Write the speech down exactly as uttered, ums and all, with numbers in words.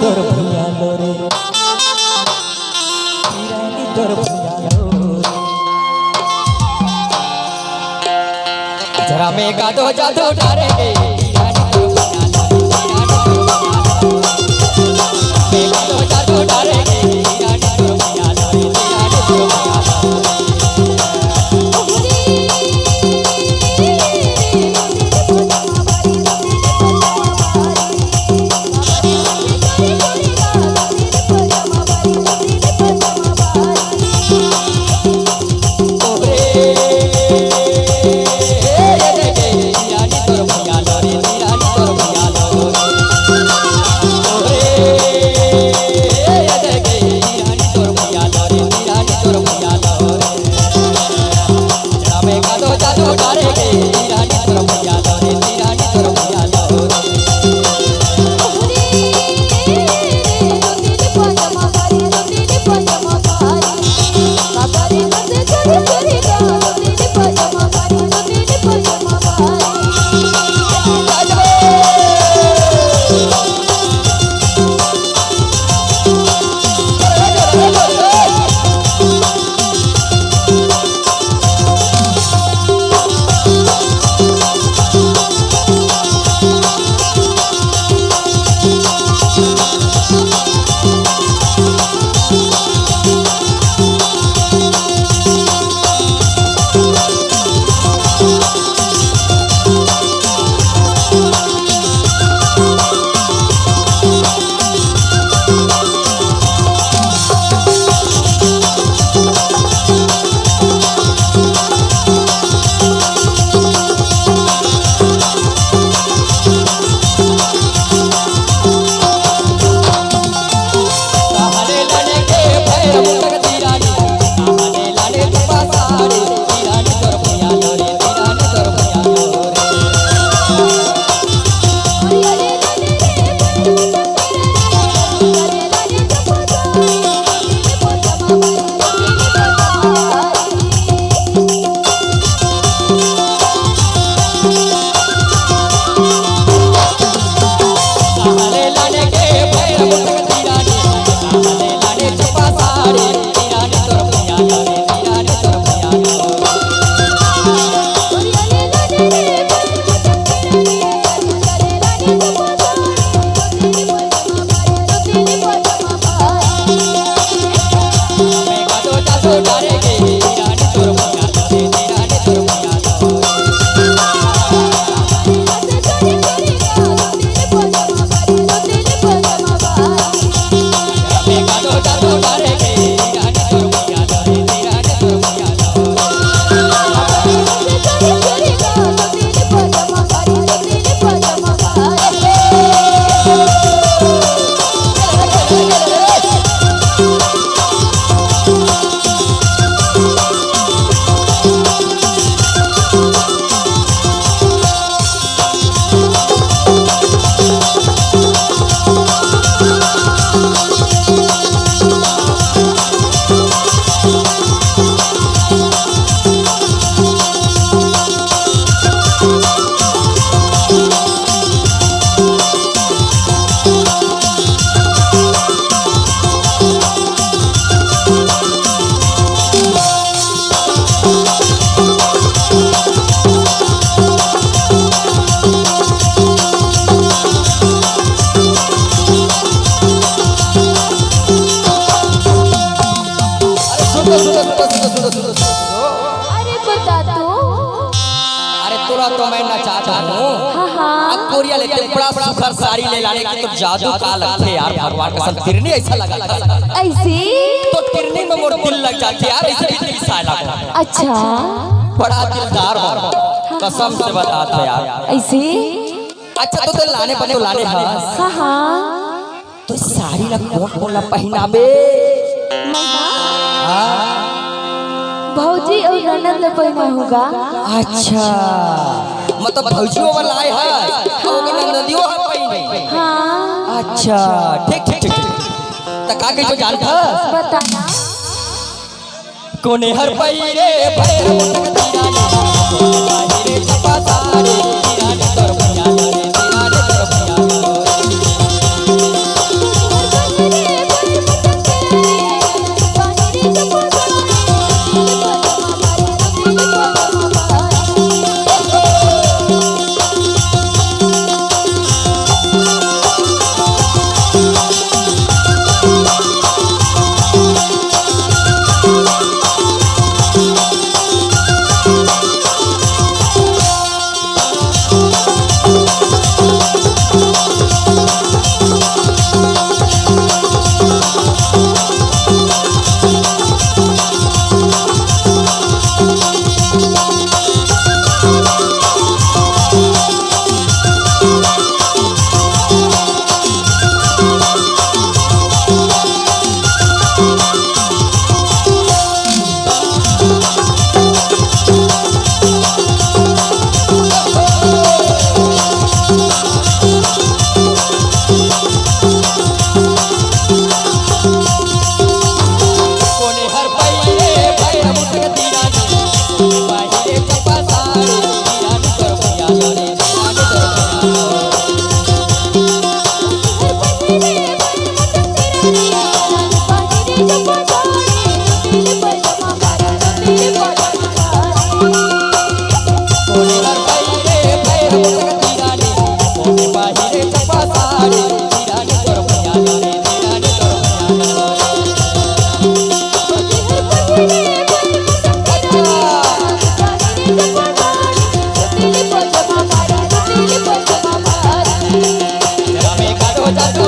तोर भुइयां लो रे, रानी तोर भुइयां लो रे। जरा में का दो जादू डारेंगे, रानी तोर भुइयां लो रे, रानी तोर भुइयां लो रे। में का दो जादू डारेंगे, रानी तोर भुइयां लो रे, रानी तोर भुइयां लो रे। अरे सुन तो, सुन तो, सुन तो, सुन तो, सुन तो, सुन तो, सुन तो। अरे बता तो। अरे तोला तो मैं नचात हूँ। हाँ, हाँ। अब कोरिया ले ते बड़ा सुघर साड़ी ले लाने की तो जादू का लगथे यार, भगवान कसम तिरनी ऐसा लगा था। ऐसे? तो तिरनी में मोर दिल लग जाथे यार, ऐसे भी दिल साला। अच्छा। बड़ा दिलदार हो, कसम से बतात हूँ यार। ऐसे? अच्छा तो ते लाने पर तो लाने हस। हाँ, हाँ। तो साड़ी ला कोन कोन ला पहिनाबे? हाँ। भौजी अउ ननद ला पहिनाहूँ गा। अच्छा, मतलब भौजियो वाला आए है, अउ ओकर ननदियो ह पहिने। हाँ। अच्छा, ठीक, ठीक, ठीक, ठीक। त का कहिथों जानथस? बता ना। कोने हर पई रे भैरव, कोने बाहिरे चपा सारे, किराने तोर भैया रे, किराने तोर भैया रे। बजा दो।